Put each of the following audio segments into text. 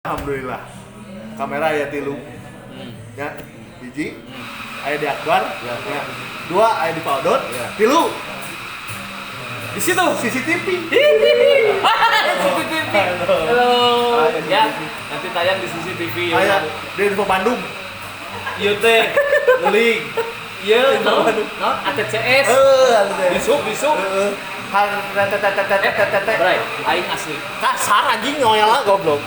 Alhamdulillah. Kamera aya 3. Ya, hiji aya di Akbar, Ya. ya. 2 aya di Paldot, Ya. 3 Di situ. CCTV. CCTV. Halo. Ya, nanti tayang di CCTV ya. Aya di Info Bandung. Ieu teh ngeling. Ieu naon? Naon ATCS. Heeh, Disub, disub. Heeh. Har tet tet tet tet tet tet. Bray, aing asli. Kasar anjing nyoela goblok.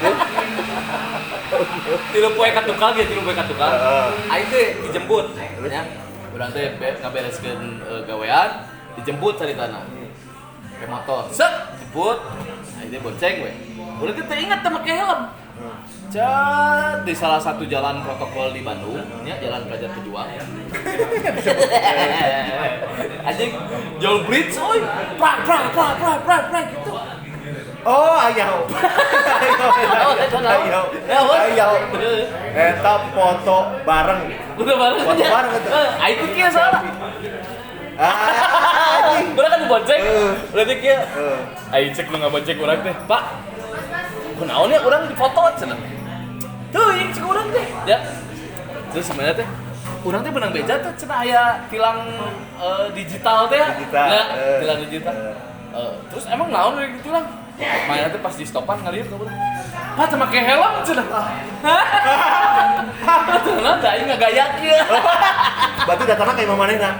Tilu poe ka tukang ge, tilu poe ka tukang. Heeh. Aing teh dijemput ya. Urang teh ngabereskeun gawean, dijemput caritana. Pakai motor. Set, jemput. Aing teh bonceng we. Urang teh teu inget teh make helm. Cat di salah satu jalan protokol di Bandung, ya, Jalan Pelajar Pejuang. Anjing, jol bridge, oi, prak prak prak prak prak prak gitu. Oh, ayo. Ayo. Ayo. Eta foto bareng. Udah bareng. Foto bareng eta. Aing teh kieu salah. Ah, anjing. Urang kan dibonceng. Heeh. Berarti kieu. Heeh. Aing cek nu ngabonceng urang teh, Pak. Kunaon ya urang difoto cenah. Teuing cek urang teh. Ya. Terus sebenarnya teh urang teh benang beja teh cenah aya tilang digital teh. Digital, Nah, tilang digital. Terus emang naon we ditilang? Maya teh pas di stopan ngalieu ka urang. Pak teu make helm cenah. Cenah da aing ngagaya kieu. Berarti datangna ka imah manehna.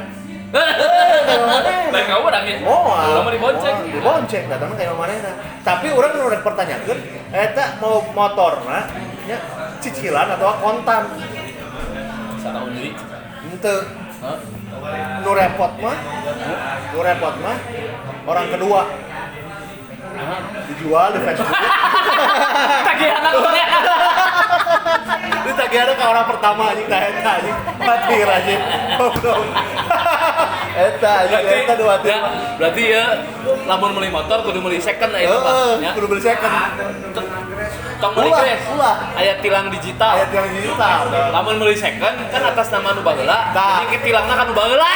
Lain ka urang ya. Oh, Urang mah dibonceng. Oh, dibonceng datangna ka imah manehna. Tapi urang nu rek pertanyakeun, eta mau motorna nya cicilan atau kontan? Sataun deui. Henteu. Hah? Nu repot mah, nu repot mah orang kedua dijual di Facebook. Tagihan aku nya. Ditagihanna ka orang pertama anjing tah eta anjing. Mati anjing. Goblok. Eta anjing eta dua ya, berarti ya lamun meuli motor kudu meuli second aya mah Heeh, ya. kudu beli second. Tong meuli Ulah, crash. ulah. Aya tilang digital. Aya tilang digital. Lamun meuli second kan atas nama nu baheula. Tah. Jadi tilangna kan nu baheula.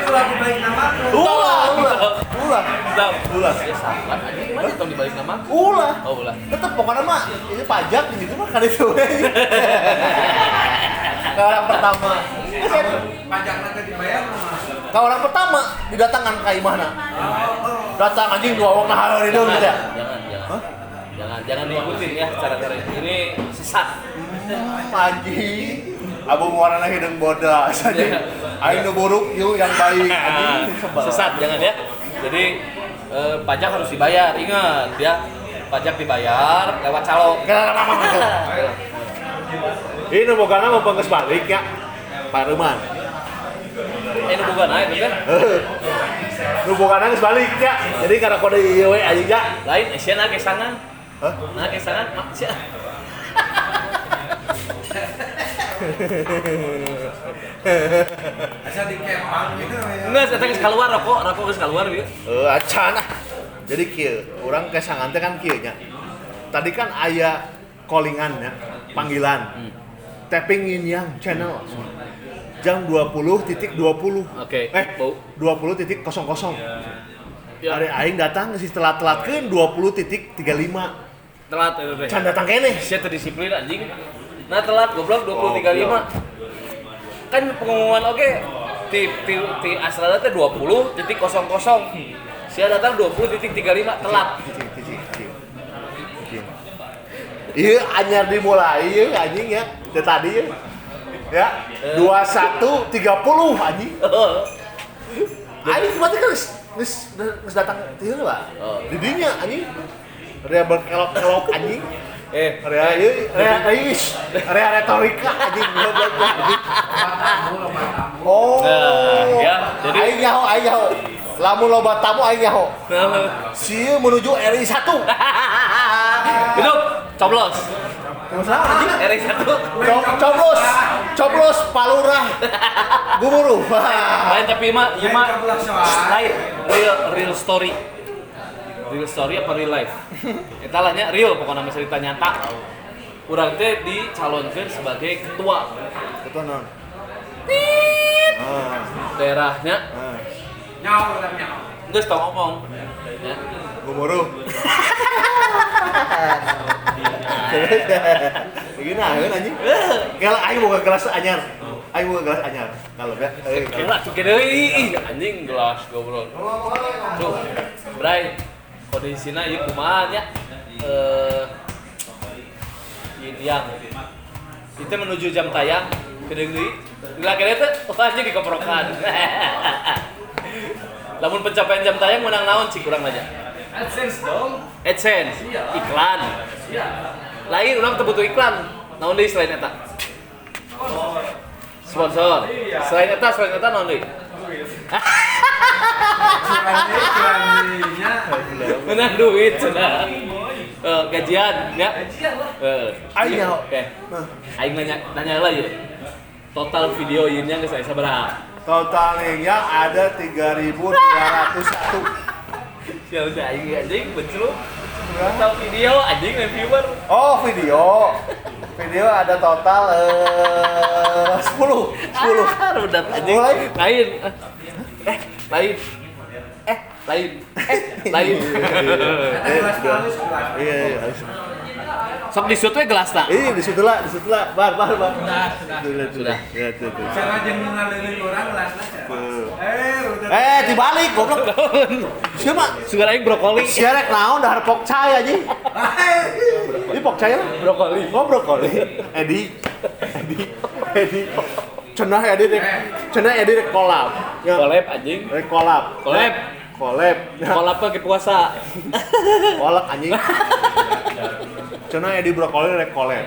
Ulah dibalik nama. Ulah, ulah. Ulah. Tong. Ulah. Ya salah anjing gimana tong dibalik nama? Ulah. Oh, ulah. Tetep pokoknya mah ini pajak gitu mah kan itu. Ke orang pertama. Pajak nanti dibayar mah. Ke orang pertama didatangkan ka imahna. Datang anjing dua wong nah harideung gitu ya. Jangan, jangan. Hah? Jangan, jangan diikutin ya cara-cara ini. Ini sesat. Anjing. Abu warna hideung bodas anjing. Aing nu buruk yuk yang baik anjing sebel. Sesat jangan ya. Jadi pajak harus dibayar, ingat ya. Pajak dibayar lewat calo. Ini nu bogana mau pengges balik ya. Paruman. Nu bogana itu kan. Nu bogana geus balik ya. Jadi karena kode ieu we anjing ya. Lain sia na kesangan. Hah? Nah kesangan mak sia. Asa dikepang gitu ya. Enggak, eta geus keluar rokok, rokok geus keluar ieu. Acan ah. Jadi kieu, urang kesangan teh kan kieu nya. Tadi kan aya callingan ya, panggilan. Tapping in yang channel. Jam 20.20. Oke. Eh, Bau. 20.00. Ya. Ari aing datang geus telat-telatkeun 20.35. Telat itu teh. Can datang keneh. Sia teu disiplin anjing. Nah telat goblok 20.35. Kan pengumuman oke ti ti ti asalna teh 20.00. Sia datang 20.35 telat. Cicing, cicing, cicing. Cicing. Iya, anyar dimulai ieu anjing ya. Dari tadi ya. Ya, 21.30 anjing. Aing berarti kan geus datang ti heula. Oh. Di dinya anjing. Rea berkelok-kelok anjing. Rea ieu, rea iis, rea retorika anjing goblok anjing. Oh. Nah, ya, jadi- aing nyaho, aing nyaho. Lamun loba tamu aing nyaho. Nah, Sieu menuju RI 1. itu coblos. Terus anjing. RI 1. Coblos, coblos palurah guburu. Lain tapi mah ieu mah Coblos soal. lain real real story. Real story apa real life? Eta lah nya real pokoknya mah cerita nyata. Urang teh dicalonkeun sebagai ketua Ketua non. daerahnya. Nyawa urang nyawa. Geus tong ngomong. Ya. Guburu. Terus gini anjing. Kalau aing boga gelas anyar. Aing boga gelas anyar. Kalau ya. Kira tuh deui anjing gelas goblok. Tuh. Bray, kondisina ieu kumaha nya? Yin yang. Itu menuju jam tayang gede deui. Gila kene teh anjing dikeprokan. Lamun pencapaian jam tayang menang naon cik kurang aja. AdSense dong. AdSense. Iklan. Iya. Lain urang teu butuh iklan. Naon deui selain eta? Sponsor. Selain eta naon deui? Menang duit cenah. Gajian ya. Gajian lah. Aing oke. Aing nanya lah ya. Total video yin yang geus aya sabaraha? Totalnya ada 3.201. Siapa sih aing anjing betul. Total video anjing viewer. Oh, video. Video ada total 10. 10. Udah anjing. Lain. Lain. Lain. Lain. Iya. Sok disut we gelas tak? Iya, disut lah. Bar. Sudah. Ya, tuh. Cara jeung ngaleuleuh urang gelasna. Dibalik goblok. Siapa? Sugan aing brokoli. Sia rek naon dahar pokcai anjing. Ini pokcai lah. Brokoli. Oh, brokoli. Edi. Cenah Edi rek. Cenah Edi rek kolab. Kolab anjing. Rek kolab. Kolab. Kolab mah ke puasa. Kolak anjing. Cenah Edi brokoli rek kolab.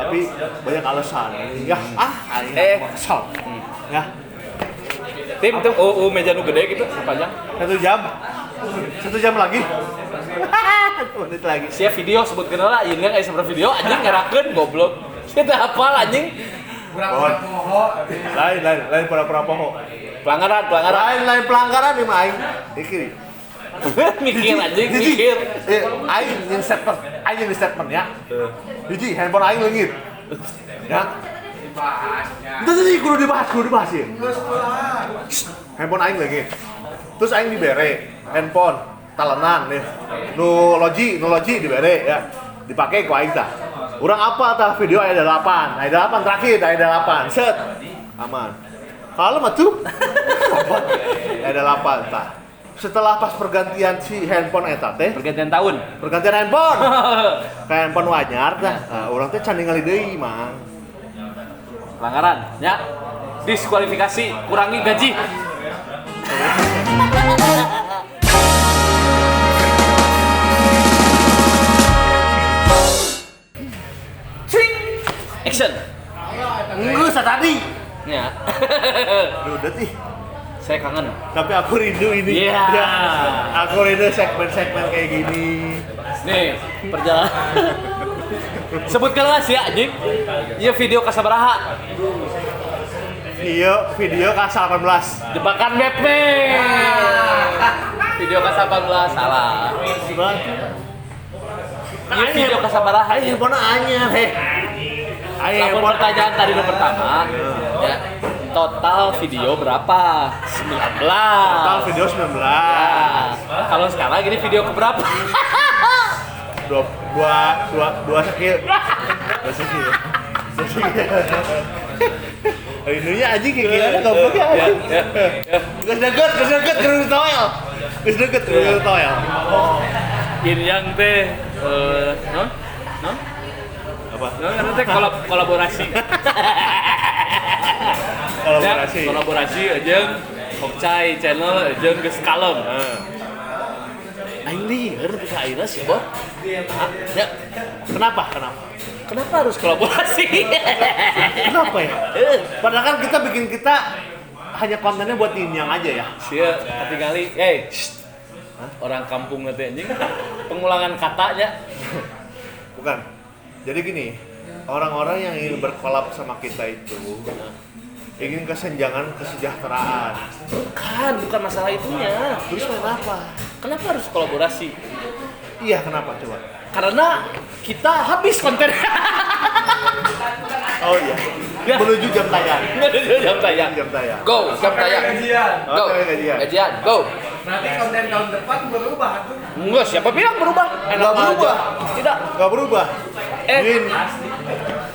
Tapi banyak alasan. Ya, kesel. Ya. Tim tuh meja nu gede gitu panjang. 1 jam. 1 jam lagi. 1 menit lagi. Sia video sebutkeun lah ieu aya sabaraha video anjing ngerakeun goblok. Sia teh hafal anjing. Pura-pura poho. Lain pura-pura poho. Pelanggaran. Lain pelanggaran ieu mah aing. Iki. Mikir anjing, mikir. Aing yang statement, aing yang statement ya. Hiji handphone aing leungit. Ya. Dibahasnya. Itu sih kudu dibahas ya. Handphone aing leungit. Terus aing dibere handphone talenan nih. Nu loji dibere ya. Dipake ku aing tah. Urang apa tah video aya 8. Aya 8 terakhir, aya 8. Set. Aman. Kalau mah tuh. Aya 8 tah. Setelah pas pergantian si handphone eta teh, pergantian tahun, pergantian handphone. Ka handphone wanyar tah. Nah, urang teh can ningali deui, Mang. Pelanggaran, ya. Diskualifikasi, kurangi gaji. Cing. Action. Geus tadi. Ya. Udah ih. Saya kangen. Tapi aku rindu ini. Yeah. Ya, aku rindu segmen-segmen kayak gini. Nih, perjalanan. Sebutkanlah sih anjing. Iya video kasabaraha. Video ka-18. Jebakan Batman. Video ka-18 salah. Iya video kasabaraha. Aing handphone anyar heh. Aing pertanyaan tadi lu pertama. Ya. Total video berapa? 19. Total video 19. Ya. Kalau sekarang ini video keberapa? Dua sekian. Dua sekian. Rindunya anjing kayak gimana goblok ya anjing. Geus deket kudu toel. Geus deket kudu toel. Yin yang teh no? No? Apa? No, karena teh kolaborasi. Kolaborasi. Ya, kolaborasi jeung Hokcai channel jeung geus kalem. Aing lieur bisa ayeuna sih, Bob. Ya. Kenapa? Kenapa harus kolaborasi? Kenapa ya? Padahal kan kita bikin kita hanya kontennya buat yang aja ya. Sia ketinggali, orang kampung nanti anjing. Pengulangan katanya. Bukan. Jadi gini, orang-orang yang ingin berkolab sama kita itu ingin kesenjangan kesejahteraan. Bukan masalah itunya. Terus kenapa? Kenapa harus kolaborasi? Iya, kenapa coba? Karena kita habis konten. Oh iya. Ya. Menuju jam tayang. Menuju jam tayang. Jam tayang. Go, jam tayang. Gajian. Go. Gajian. Go. Berarti konten tahun depan berubah tuh. Enggak, siapa bilang berubah? Enggak berubah. Tidak. Enggak berubah. Yin.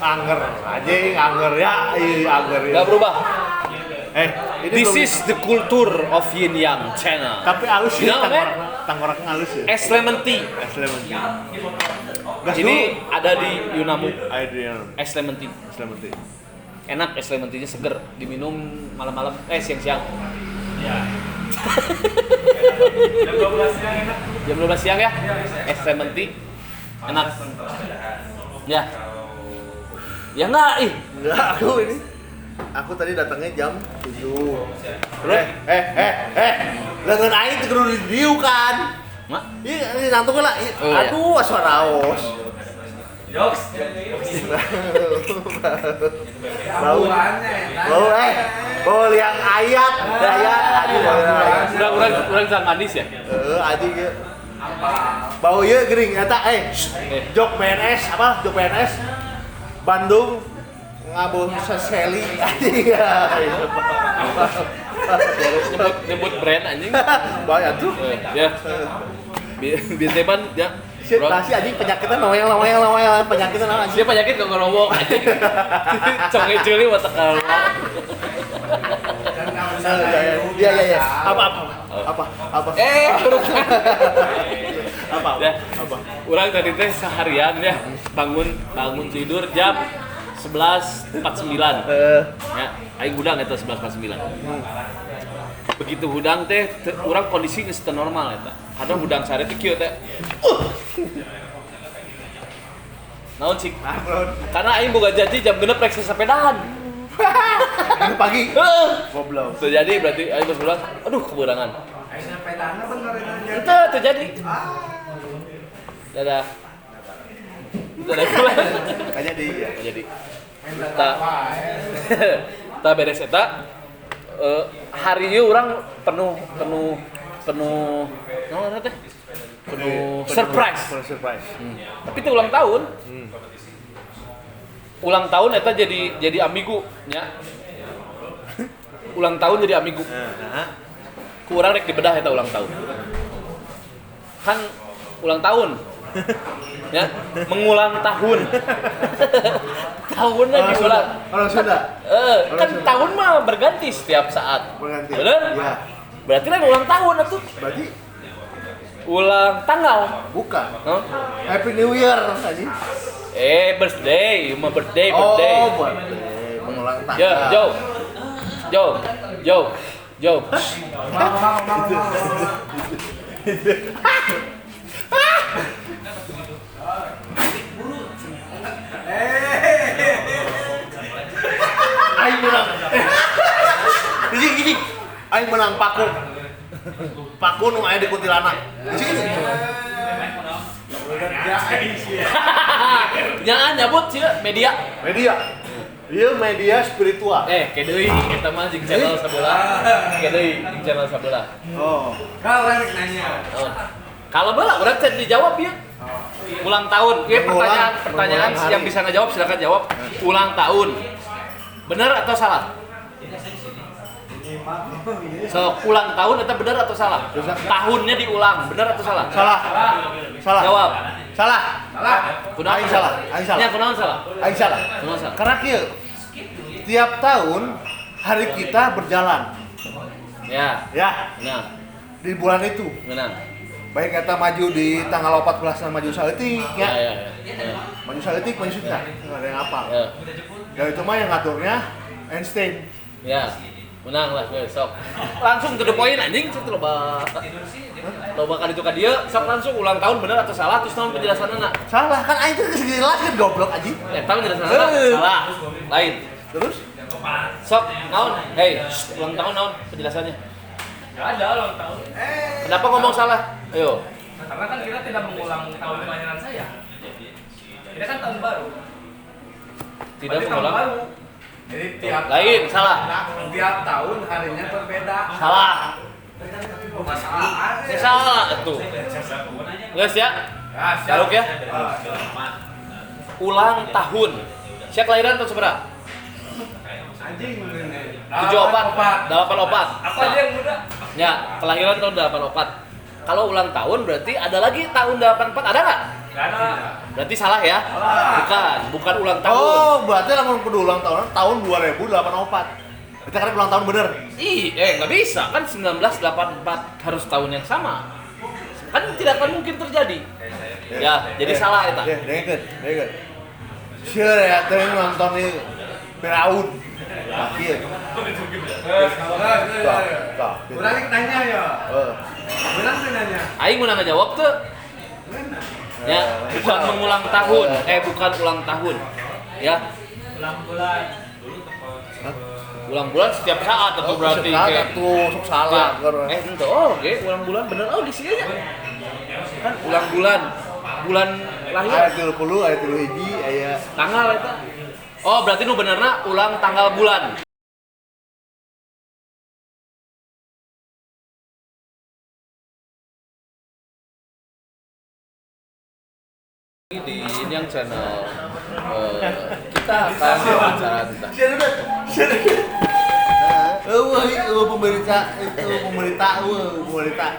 Anger anjing, anger ya, iya anger ya. Enggak berubah. Ini This is the culture of Yin Yang Channel. Tapi halus sih, tanggoraknya halus ya. Es lemon tea. Es lemon tea. Gas ini dulu. Ada di Yunamu. Es lemon tea. Es lemon tea. Enak es lemon tea-nya seger, diminum malam-malam, siang-siang. Iya. Jam 12 siang enak. Jam 12 siang ya? Es lemon tea. Enak. Ya. Ya enggak ih. Enggak, aku ini. Aku tadi datangnya jam 7. Terus lengan aing teu kudu didiu kan. Mak? Iya, ini nangtung lah. Aduh, asa raos. Jokes. Bau. Bau bau liang ayat, ayat aduh. Urang jangan manis ya? Heeh, anjing ieu. Bau ieu geuning eta jok PNS apa? Jok PNS Bandung ngabung seseli anjing. Nyebut brand anjing. Bahaya tuh. Ya. Binteban ya. Nasi anjing penyakitnya noel penyakitnya naon anjing. Dia penyakit gak ngerowok anjing. Conge culi watak kalau. Iya. Apa? Apa? Apa? Urang tadi teh seharian ya bangun tidur jam 11.49. Ya, aing hudang eta 11.49. Begitu hudang teh urang kondisi geus teu normal eta. Karena hudang sare teh kieu teh. Naon cik? Karena aing boga janji jam 6 rek sasepedahan. Pagi. Goblok. Terjadi berarti aing geus bilang, aduh keberangan. Aing sapedahanna bener eta. Itu terjadi. Dadah. Dadah pulang. Enggak jadi ya. Enggak jadi. Ta beres eta hari ini orang penuh naon teh? Penuh surprise. Penuh surprise. Tapi itu ulang tahun. Ulang tahun eta jadi ambigu nya. Ulang tahun jadi ambigu. Ku urang rek dibedah eta ulang tahun. Kan ulang tahun. Ya, mengulang tahun. Tahunnya diulang. Orang Sunda. Kan Sunda. Tahun mah berganti setiap saat. Berganti. Bener? Ya. Berarti lain ulang tahun atuh. Berarti ulang tanggal. Bukan. No? Happy New Year tadi. Birthday, cuma birthday. Oh, birthday. Mengulang tahun. Ya, Jo. Jo. Aing menang. Gini. Aing menang paku. Paku nu aya di kuntilanak. Gini. Jangan nyabut sih media. Media. Ieu media spiritual. Ke deui eta mah jeung channel sabelah. Ke deui jeung channel sabelah. Oh. Kalau rek nanya. Kalau belah urang teh dijawab ya. Ulang tahun. Oke, pertanyaan yang bisa ngejawab silakan jawab. Ulang tahun. Benar atau salah? So, ulang tahun atau benar atau salah? Tahunnya diulang, benar atau salah? Salah. Salah. Jawab. Salah. Salah. Aing salah. Aing salah. Ya, kunaon salah? Aing salah. Kunaon salah? Karena kieu tiap tahun hari kita berjalan. Ya. Ya. Nah. Di bulan itu. Benar. Baik eta maju di tanggal 14 maju saletik ya. Ya, ya. Maju saletik, maju saletik. Enggak ada yang hafal. Ya. Ya itu mah yang ngaturnya Einstein. Ya. Menang lah besok. Langsung to the point anjing, itu loba. Loba kali itu ka dieu, sok langsung ulang tahun bener atau salah terus naon penjelasanna? Salah kan aing teh geus dijelasin goblok anjing. Eta penjelasanna salah. Lain. Terus sok naon? Hei, ulang tahun naon penjelasannya? Enggak ada ulang tahun. Kenapa ngomong salah? Ayo. Karena kan kita tidak mengulang tahun kelahiran saya. Ini kan tahun baru. Tidak mengulang. Tahun baru. Jadi tiap lain salah. Tiap tahun harinya berbeda. Salah. Oh, salah. Ya, salah tuh. Guys ya. Garuk ya. Ulang tahun. Siap kelahiran tahun seberapa? Anjing. 74, 84. Apa aja yang muda? Ya, kelahiran tahun 84. Kalau ulang tahun berarti ada lagi tahun 84 ada nggak? Berarti salah ya? Bukan ulang tahun. Oh, berarti lamun kudu ulang tahun tahun 2084. Kita kan ulang tahun bener. Ih, nggak bisa kan 1984 harus tahun yang sama. Kan tidak akan mungkin terjadi. Ya, jadi salah eta. Ya, dengekeun. Sure ya, teh nonton ieu Firaun. Kaki ya. Urang nanya ya. Urang nanya. Aing mun ngajawab teu. Ya, bukan mengulang tahun. Bukan ulang tahun. Ya. Ulang bulan. Ulang bulan setiap saat atau berarti kayak tuh sok salah. Ente oh, oke, ulang bulan bener. Oh, di sini aja. Kan ulang bulan. Bulan lahir. Aya 30, aya 31, aya tanggal eta. Oh, berarti nu benerna ulang tanggal bulan. Di ini yang channel kita akan berbicara tentang pemerintah itu pemerintah.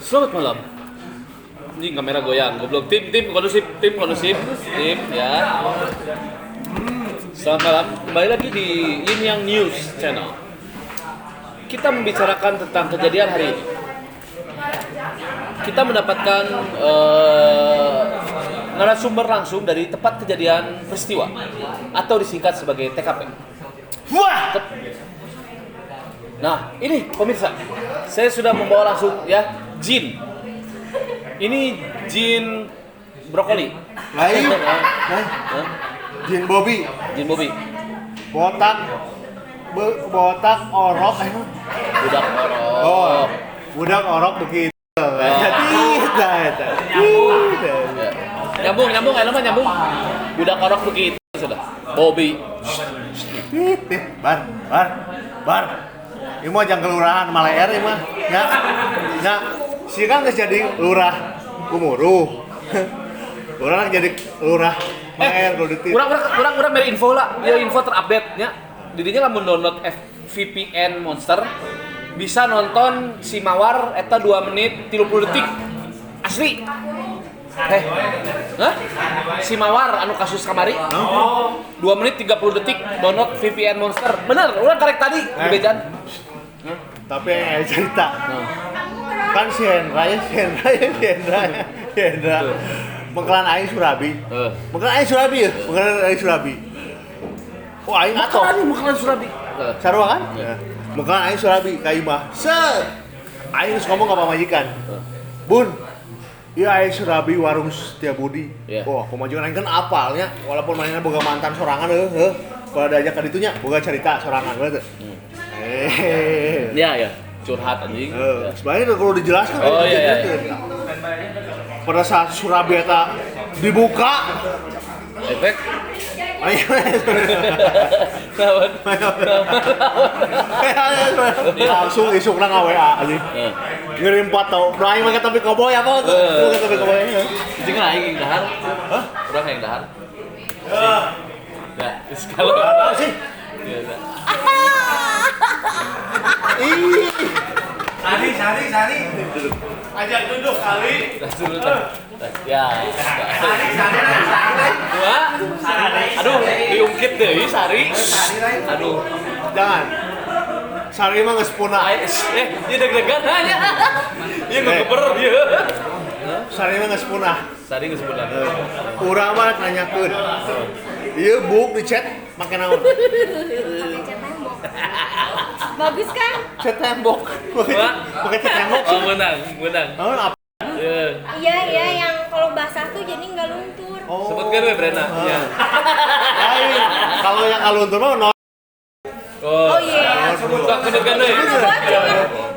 Selamat malam. Ini kamera goyang, goblok. Tim kondusif, tim ya. Selamat malam, kembali lagi di Yin Yang News Channel. Kita membicarakan tentang kejadian hari ini. Kita mendapatkan narasumber langsung dari tempat kejadian peristiwa atau disingkat sebagai TKP. Wah. Nah, ini pemirsa, saya sudah membawa langsung ya jin. Ini jin brokoli. Lain. Jin Bobby. Jin Bobby. Botak orok. Budak orok. Oh, budak orok begitu. Tidak. Nyambung, enak mah nyambung. Budak orok begitu sudah. Bobby. Bar. Ini mah jangan kelurahan Maleer ini mah. Ya. Si kan geus jadi lurah Gumuruh. Urang jadi lurah Maleer kudu ditit. Urang mere info lah. Ya info terupdate nya. Didinya lamun download VPN Monster bisa nonton si Mawar eta 2 menit 30 detik. Asli. Hah? Si Mawar anu kasus kamari. 2 menit 30 detik download VPN Monster. Bener, urang karek tadi di bejan. Tapi yang cerita. Kan si Hendra. Mengkelan aing Surabi. Mengkelan aing Surabi. Oh, aing atoh. Mengkelan Surabi. Sarua kan? Mengkelan aing Surabi ka imah. Set. Aing geus ngomong ka pamajikan. Bun, iya aing Surabi warung Setiabudi. Yeah. Wah, pamajikan aing kan apalnya walaupun mainnya boga mantan sorangan heuh. Kalau diajak ka ditunya boga cerita sorangan bener teu? Iya ya, curhat anjing. Sebenarnya kalau dijelaskan oh, iya. Pada saat Surabi eta dibuka efek langsung isukna nga-WA anjing. Ngirim foto. Nah, aing make topi koboi apa? Make topi koboi. Jeung aing dahar. Hah? Urang yang dahar. Ya, kalau sih. Ih. Sari. Ajak duduk kali. Ya. Sari. Dua. Aduh, diungkit deui Sari. Aduh. Jangan. Sari mah geus punah. Ieu deg-degan nya. Ieu ngegeber ieu. Sari mah geus punah. Sari geus punah. Urang mah nanyakeun. Ieu buk di chat make naon? Pakai cat tembok. Bagus kan? Cat tembok. Pakai cat tembok. Oh, menang. Naon apa? Iya, yang kalau basah tuh jadi nggak luntur. Oh. Sebutkan we Brena. Iya. Lain. Kalau yang nggak luntur mah no. Oh iya. Sebutkan we.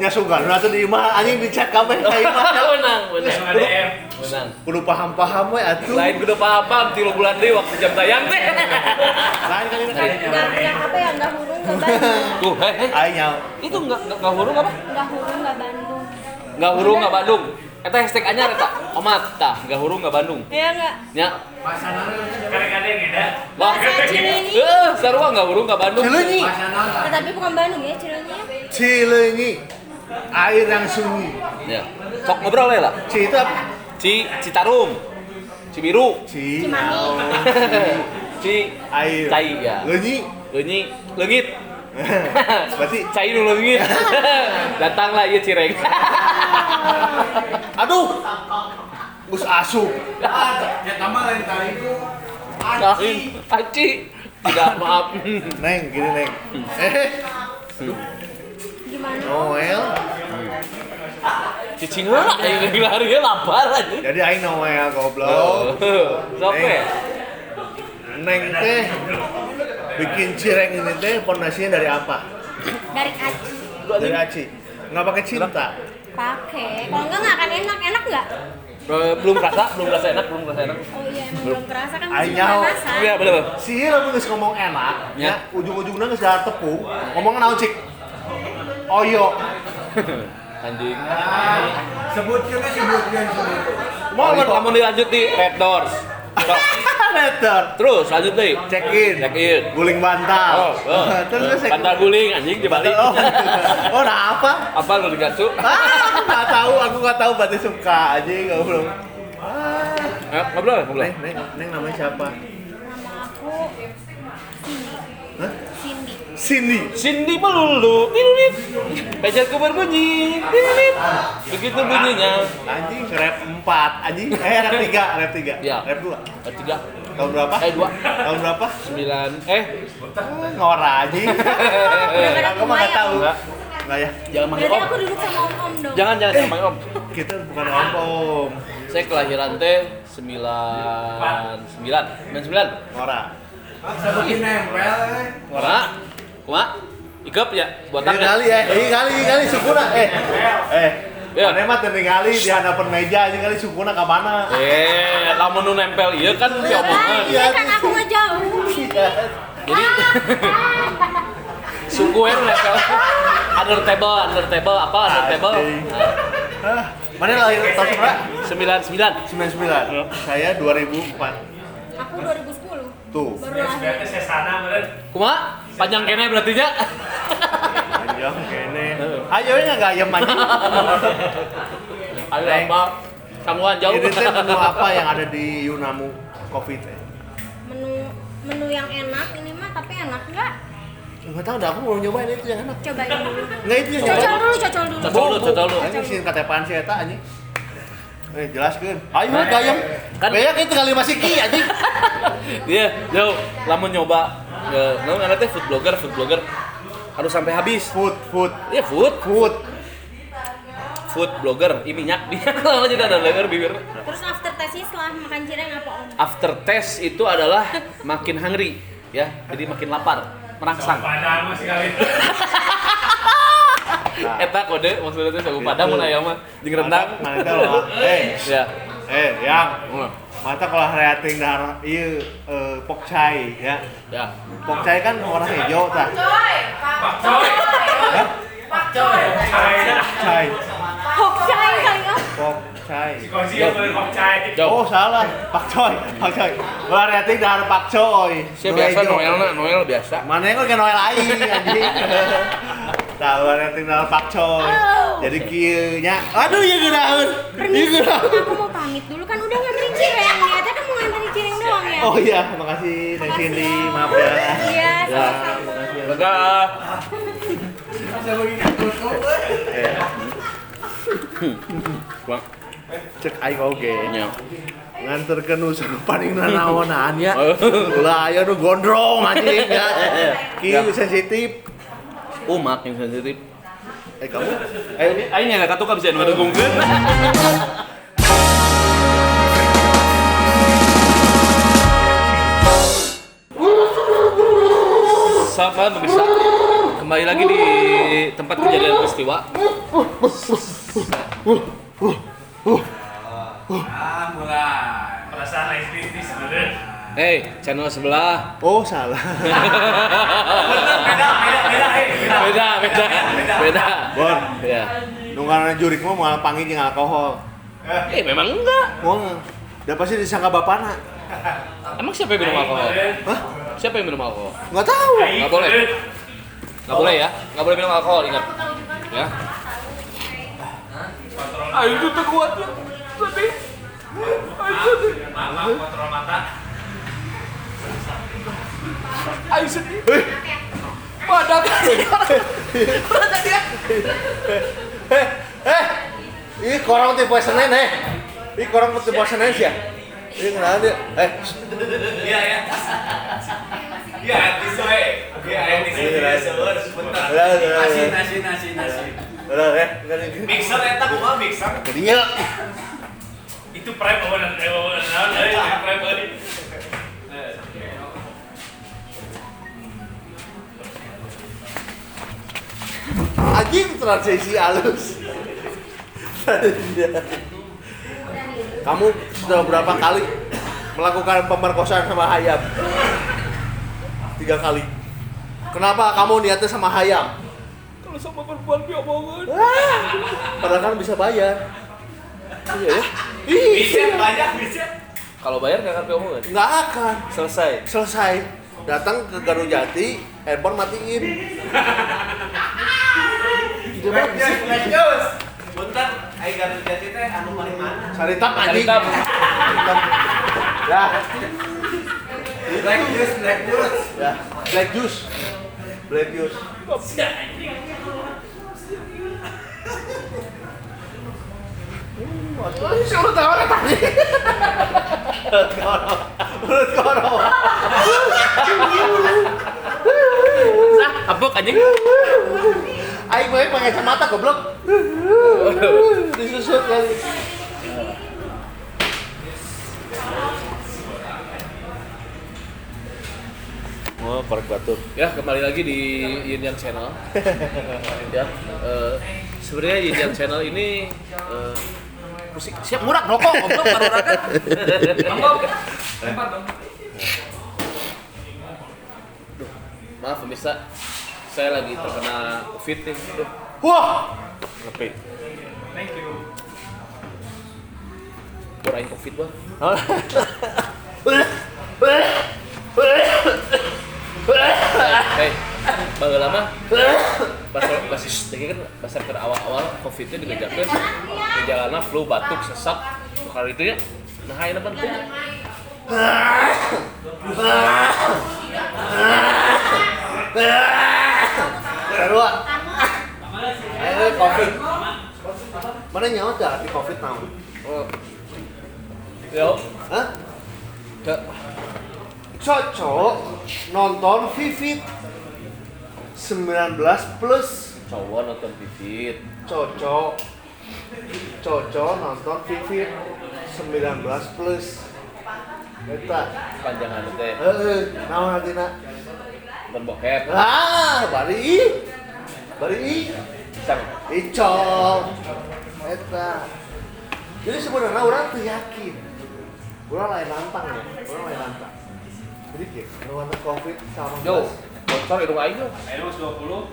Ya sugan, atuh di imah anjing di chat kabeh ka imah. Menang. Kudu paham-paham we atuh. Lain kudu paham-paham 3 bulan deui waktu jam tayang teh. Lain kali ini. Enggak apa ya, enggak hurung enggak Bandung. Tuh, aing nyaho. Itu enggak hurung apa? Enggak hurung enggak Bandung. Enggak hurung enggak Bandung. Eta hashtag anyar eta. Omat tah, enggak hurung enggak Bandung. Iya enggak? Nya. Kadang-kadang ya. Bahasa Cileunyi. Sarua enggak hurung enggak Bandung. Cileunyi. Tapi bukan Bandung ya, Cileunyi. Cileunyi. Air yang sunyi. Ya. Sok ngobrol ya lah. Ci itu apa? Citarum. Cibiru. Cimahi. Ci air. Cai ya. Leunyi. Leunyi, leungit. Berarti cai nu leungit. Datanglah ieu cireng. Aduh. Geus asup. Ya tambah lain tali itu. Aci. Aci. Tidak, maaf. Neng, gini Neng. Gimana? Noel. Cicing lah, aing lari lapar aja. Jadi aing Noel goblok. Sope. Neng teh bikin cireng ini teh pondasinya dari apa? Dari aci. Dari aci. Nggak pakai cinta. Pakai. Kalau enggak akan enak. Enak nggak? Belum kerasa enak, belum kerasa enak. Oh iya, emang belum kerasa kan masih masak. Iya, bener. Si lamun geus ngomong enak, ya ujung-ujungnya geus dahar tepung, ngomongna naon cik? Oyo. Anjing. Sebutkeun. Mau lamun dilanjut di Red Doors. Red Doors. Terus lanjut deh. Check in. Guling bantal. Oh. Terus bantal guling anjing dibalik. Oh, nah apa? Apa lu digacu? Ah, aku enggak tahu berarti suka anjing goblok. Ngobrol. Neng namanya siapa? Nama aku Cindy. Hah? Cindy. Cindy melulu. Tilit. Pagerku berbunyi. Tilit. Begitu bunyinya. Anjing rap 4, anjing. Rap 3, rap 3. Ya. Rap 2. Rap 3. Tahun berapa? 2. Tahun berapa? 9. Ngora anjing. Aku mah enggak tahu. Enggak ya. Jangan manggil om. Berarti aku duduk sama om-om dong. Jangan manggil om. Kita bukan om-om. Saya kelahiran teh 99. 99. Ngora. Sebutin nempel. Ngora. Kumaha? Ikep ya buat tangan. Kali ya, kali sukuna. Ya. Mana mah teu ningali di hadapan meja anjing kali sukuna ka mana? Lamun nu nempel ieu kan diomongan. Iya kan aku mah jauh. Jadi suku yang nempel under table apa under table? Mana lahir tahun berapa? 99. 99. Saya 2004. Aku 2010. Tuh. Baru lahir. Sesana meureun. Kumaha? Panjang kene berarti nya? Panjang kene. Ayo nya gayem anjing. Ayo apa? Samuan jauh. Ini teh menu apa yang ada di Yunamu Coffee teh? Menu yang enak ini mah, tapi enak enggak? Enggak tahu dah, aku mau nyobain itu yang enak. Cobain dulu. Enggak itu yang cocol dulu. Cocol dulu. Anjing sieun katepan si eta anjing. Jelaskeun. Ayo gayem. Kan beak itu kali masih ki anjing. Iya, jauh. Lamun nyoba naon ngaranna teh food blogger harus sampai habis. Food. Iya, food. Food blogger, ini minyak kalau jadi ada blogger bibir. Terus after test-nya setelah makan cireng apa om? After test itu adalah makin hungry ya, jadi makin lapar, merangsang. Padang masih kali. Eta kode maksudnya teh sagu padang mun aya mah jeung rendang. Mana teh loh. Ya. Yang mata kalau rating dahar ieu pokcai ya. Ya. Pokcai kan warna hijau tah. Pakcoy. Pakcoy. Pokcai. Pokcai kali ah. Pokcai. Pokcai. Oh salah, pakcoy, pakcoy. Ulah rating dahar pakcoy. Saya biasa Noel biasa. Mana yang kan Noel aing anjing. Tah ulah rating dahar pakcoy. Jadi kieu nya. Aduh ieu geunaheun. Permisi, aku mau pamit dulu kan udah nganterin cireng. Niatnya kan mau nganterin cireng doang ya. Oh iya, makasih Neng Cindy, maaf ya. Iya, sama-sama. Dadah. Cek aing oge. Nganterkeun nu paling nanaonan ya. Ulah aya nu gondrong anjing ya. Kieu sensitif. Umak yang sensitif. Kamu? Aing nya katuka bisa nu dugungkeun. Selamat malam pemirsa. Kembali lagi di tempat kejadian peristiwa. Mulai. Perasaan lain ini sebenarnya. Hey, channel sebelah. Oh, salah. Beda. Bon. Ya. Nu ngaranna jurik mah moal panggil jeung alkohol. Memang enggak. Moal. Da pasti disangka bapana. Emang siapa yang minum alkohol? Hah? Siapa yang minum alkohol? Enggak tahu. Enggak boleh. Enggak boleh ya. Enggak boleh minum alkohol, ingat. Ya. Ayo itu kuat ya. Sedih. Lama kontrol mata. Ayo sedih. Badak. Orang tadi ya. Ini korong tipe Senin eh. Ini korong tipe Senin sih ya. Ini kenapa dia? Iya ya. Iya artis we. Iya artis seueur sebentar. Asin. Udah ya. Mixer eta kumaha mixer? Dia. Itu prime awan naon euy prime euy. Anjing transisi halus. Kamu sudah berapa kali melakukan pemerkosaan sama hayam? 3 kali. Kenapa kamu niatnya sama hayam? Kalau sama perempuan diomongan. Padahal kan bisa bayar. Iya ya. Bisa banyak bisa. Kalau bayar nggak akan diomongan? Nggak akan. Selesai. Datang ke Garut Jati, handphone matiin. Black News. Bentar, ai Garut Jati teh anu paling mana? Saritam anjing. Saritam. Ya. Black News, Black News. Ya, Black Juice. Black Juice. Si urut tawa tadi. Urut koro. Sah, abok anjing. Aing mah pakai kacamata goblok. Disusut lagi. Oh, korek batur. Ya, kembali lagi di Yin Yang Channel. Ya, sebenarnya Yin Yang Channel ini musik siap murah rokok goblok baru rakan. Lempar dong. Duh, maaf pemirsa. Saya lagi terkena COVID nih. Duh. Wah, ngepi. Thank you. Kurangin COVID, Bang. Hei, baheula mah basis kan basar keur awal-awal COVID-nya dibejakeun gejalana flu, batuk, sesak, kali itu ya. Nah, ayeuna mah teu. Sarua. Ayo COVID. Mana nyawa teh arti COVID naon? Oh. Yo. Hah? Cocok nonton Vivid 19 plus. Cowok nonton Vivid. Cocok. Cocok nonton Vivid 19 plus. Eta panjangan teh. Heeh, naon artina? Nonton bokep. Ah, bari. Bari. Sang icol. Eta. Jadi sebenarnya orang tuh yakin. Orang lain nantang ya, orang lain nantang. Jadi kieu, nu COVID sama yo, bocor hidung aing yo. Aing 20.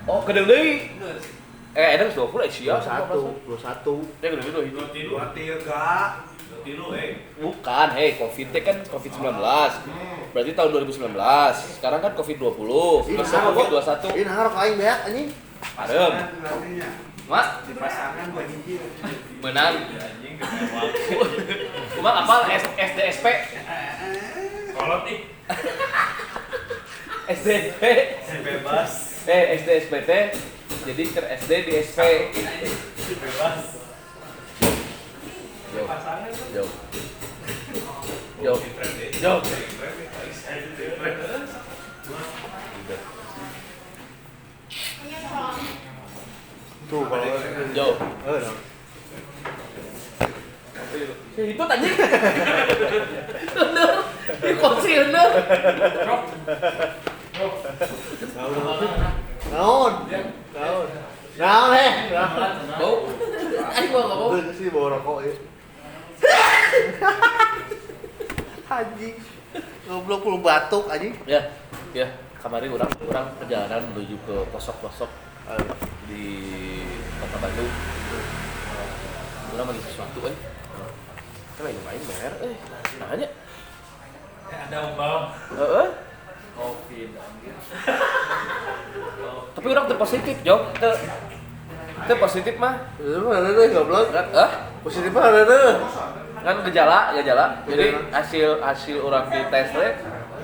Oh, kedeung deui. Eh, ada 20 sia. 21, 21. Teh kedeung deui 23. 23 eh. Bukan, hei, Covid teh kan Covid-19. Berarti tahun 2019. Sekarang kan Covid-20. Besok Covid-21. Ini harap aing beak anjing. Parem. Mak, di pasangan gua hiji. Menang. Anjing Kumaha apal SDSP? Kolot ih. SDSP bebas. SDSP teh jadi ke SD di SP. Bebas. Yo. Yo. Yo. Yo. Tuh kalau yo. Itu tadi. Bener. Di kursi bener. Naon. Naon. Naon eh. Bau. Aing gua enggak bau. Tuh sih bawa rokok ya. Anjing. Goblok lu batuk anjing. Ya. Ya, kemarin orang perjalanan menuju ke pelosok-pelosok di Kota Bandung. Orang bagi sesuatu eh. Kan lain main bayar eh. Nanya. Ada umbal. Heeh. Covid anjir. Tapi orang teu positif, Jok. Teu positif mah. Itu mah ada deh goblok. Hah? Positif mah ada deh. Kan gejala. Jadi hasil orang di tes teh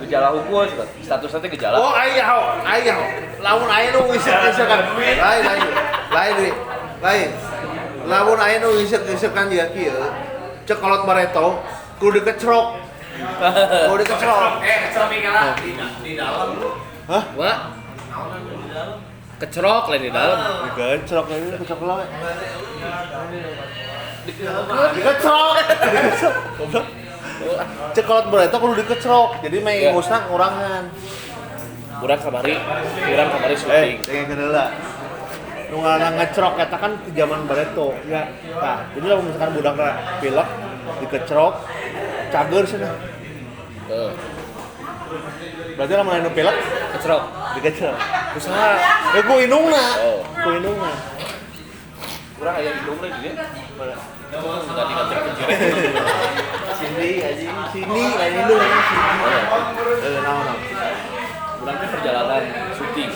gejala hukum statusnya teh gejala. Oh, aya aya. Lamun aya nu ngisek-ngisekan. Lain. Lamun aya nu ngisek-ngisekan dia kieu. Cek kolot bareto kudu dikecrok. Kudu dikecrok. Kecrok lah di dalam. Hah? Wah. Kecrok lain di dalam. Dikecrok lain kecrok lah. Dikecrok. Goblok. Cek kolot bareto kudu dikecrok. Jadi meh ingusna ngurangan. Urang kamari syuting. Dengekeun heula. Nu ngaranna ngecrok eta kan di zaman bareto. Ya. Tah, jadi lamun misalkan budak pilek dikecrok cager cenah. Heeh. Berarti lamun anu pilek kecrok, dikecrok. Usaha. Ya ku indungna. Oh. Ku indungna. Urang aya indung deui di dieu. Enggak dikecrok. Sini anjing, sini lain indung sini. Heeh, naon. Urang teh perjalanan syuting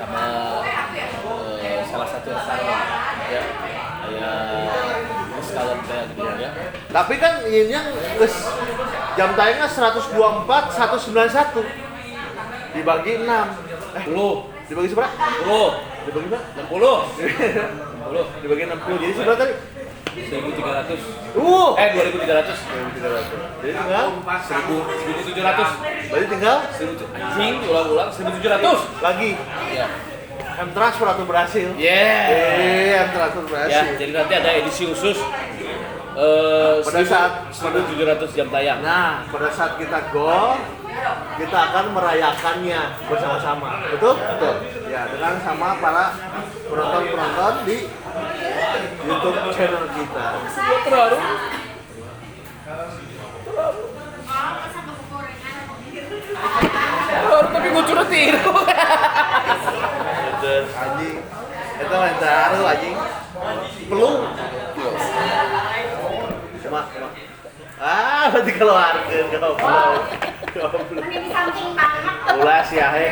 sama salah satu restoran ya. Aya sekalian teh gitu ya. Tapi kan ini yang geus jam tayangnya 124 191 dibagi 6. 10. Dibagi seberapa? 10. Dibagi berapa? 60. 60. Dibagi 60. Jadi seberapa tadi? 1300. 2300. 2300. Jadi tinggal 1700. Berarti tinggal 1000 anjing ulang-ulang 1700 lagi. Iya. M transfer atau berhasil? Yeah. M transfer berhasil. Ya, jadi nanti ada edisi khusus pada saat 1700 jam tayang. Nah, pada saat kita gol, kita akan merayakannya bersama-sama. Betul? Betul. Ya, dengan sama para penonton-penonton di YouTube channel kita. Terlalu. Tapi ngucurnya tiru. Anjing. Itu lain terharu anjing. Perlu. Cuma. Ah, berarti keluarga goblok. Ini samping banget. Ulah sih ya, he.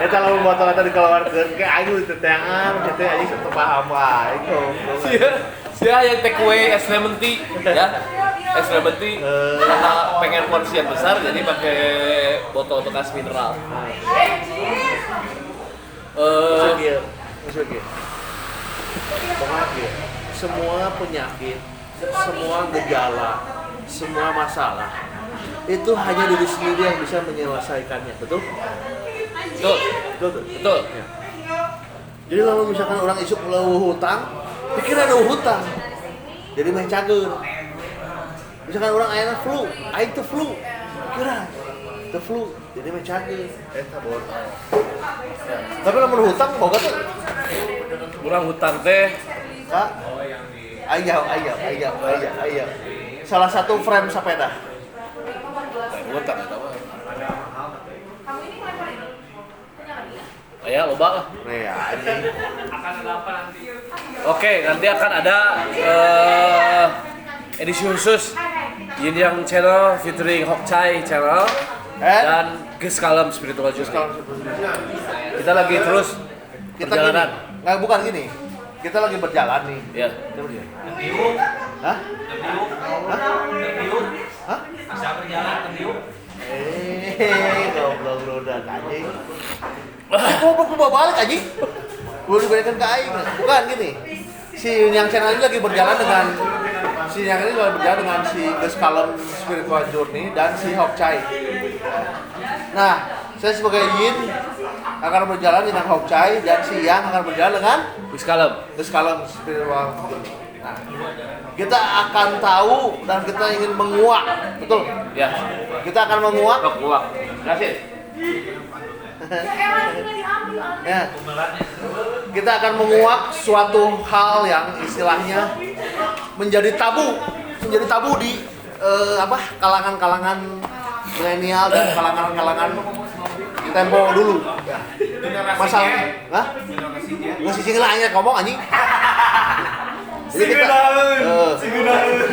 Eta lamun botol eta dikeluarkeun ke aing diteteangan kitu anjing teu paham wae goblok. Sia yang take away es lemon tea ya. Es lemon tea karena pengen porsi yang besar jadi pakai botol bekas mineral. Maksudnya pokoknya semua penyakit, semua gejala, semua masalah itu hanya diri sendiri yang bisa menyelesaikannya, betul? Betul. Betul. Ya. Jadi kalau misalkan orang isuk leuweuh hutang, pikiran leuweuh hutang. Jadi meh cager. Misalkan orang ayana flu, aing teu flu. Pikiran teu flu, jadi meh cager. Eta botol. Tapi lamun hutang boga teh. Urang hutang teh. Kak. Ayo. Salah satu frame sepeda. Hutang eta mah. Ya, loba lah. Nih, anjing. Akan ada apa nanti? Oke, nanti akan ada edisi khusus Yin Yang Channel featuring Hok Chai Channel dan Geus Kalem Spiritual Journey. Kita lagi terus perjalanan. Nggak, bukan gini. Kita lagi berjalan nih. Iya. Hah? Hah? Bisa berjalan terdiuk. Goblok ludak anjing. Goblok bawa balik anjing. Gua diberikan ke aing. Bukan gini. Si Yang Channel ini lagi berjalan dengan si Yang ini lagi berjalan dengan si Geus Kalem Spiritual Journey dan si Hok Chai. Nah, saya sebagai Yin akan berjalan dengan Hok Chai dan si Yang akan berjalan dengan Geus Kalem. Geus Kalem Spiritual Journey. Nah, kita akan tahu dan kita ingin menguak, betul? Ya. Kita akan menguak. Menguak. Kasih. Ya. Kita akan menguak suatu hal yang istilahnya menjadi tabu di kalangan-kalangan milenial dan kalangan-kalangan tempo dulu. Ya. Masalah, hah? Nggak sih lah akhirnya ngomong anjing. Jadi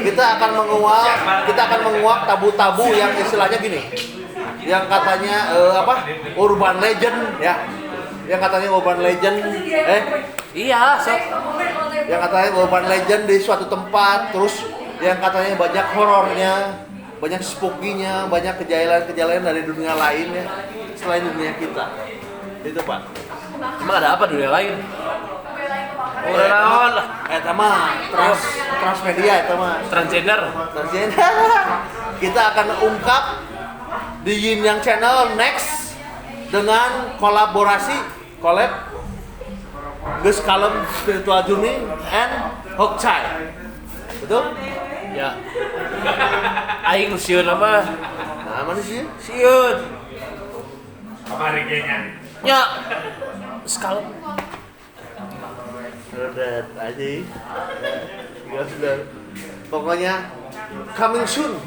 kita akan menguak tabu-tabu yang istilahnya gini, yang katanya urban legend ya, yang katanya urban legend, iya, sok. Yang katanya urban legend di suatu tempat, terus yang katanya banyak horornya, banyak spooky-nya, banyak kejailan-kejailan dari dunia lain ya, selain dunia kita. Itu Pak. Emang ada apa dunia lain? Udah naon lah. Eta mah transmedia eta mah. Transgender. Transgender. Kita akan ungkap di Yin Yang Channel next dengan kolaborasi collab Geus Kalem Spiritual Journey and Hok Chai. Betul? Ya. Aing sieun apa? Nah, mana sih? Sieun. Kamari kayaknya. Ya. Sekalem. Redet aja. Ya sudah. Pokoknya coming soon.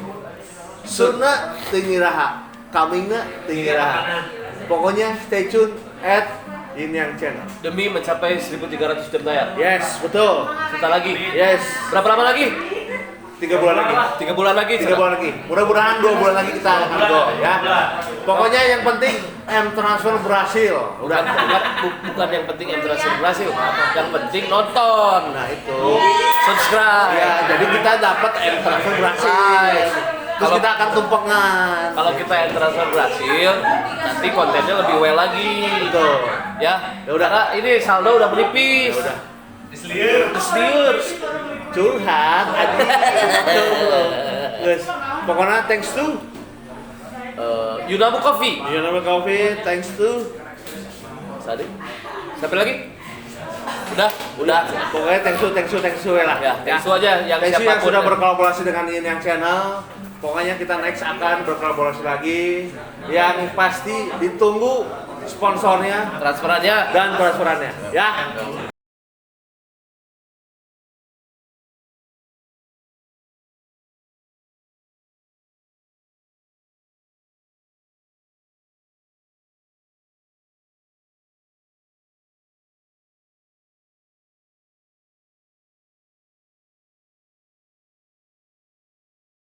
Soon-na tinggi raha. Coming-na tinggi raha. Pokoknya stay tune at Yin Yang Channel. Demi mencapai 1300 jam tayang. Yes, betul. Sebentar lagi. Yes. Berapa lama lagi? 3 bulan lagi. 3 bulan lagi. 3 bulan lagi. Mudah-mudahan 2 bulan lagi kita akan go ya. Pokoknya yang penting M transfer berhasil. Udah, bukan yang penting M transfer berhasil. Yang penting nonton. Nah, itu. Subscribe. Ya, jadi kita dapat M transfer berhasil. Terus kita akan tumpengan. Kalau kita M transfer berhasil, nanti kontennya lebih well lagi. Betul. Ya. Ya udah. Karena ini saldo udah menipis. Ya udah. Isliur. Curhat anjing. Guys, pokoknya thanks to Yunamu Coffee. Yunamu Coffee, thanks to Sadi. Siapa lagi? Udah. Pokoknya thanks to lah. Ya, thanks to aja yang thanks to yang sudah berkolaborasi dengan Yin Yang Channel. Pokoknya kita next akan berkolaborasi lagi. Yang pasti ditunggu sponsornya, transferannya dan transferannya. Ya.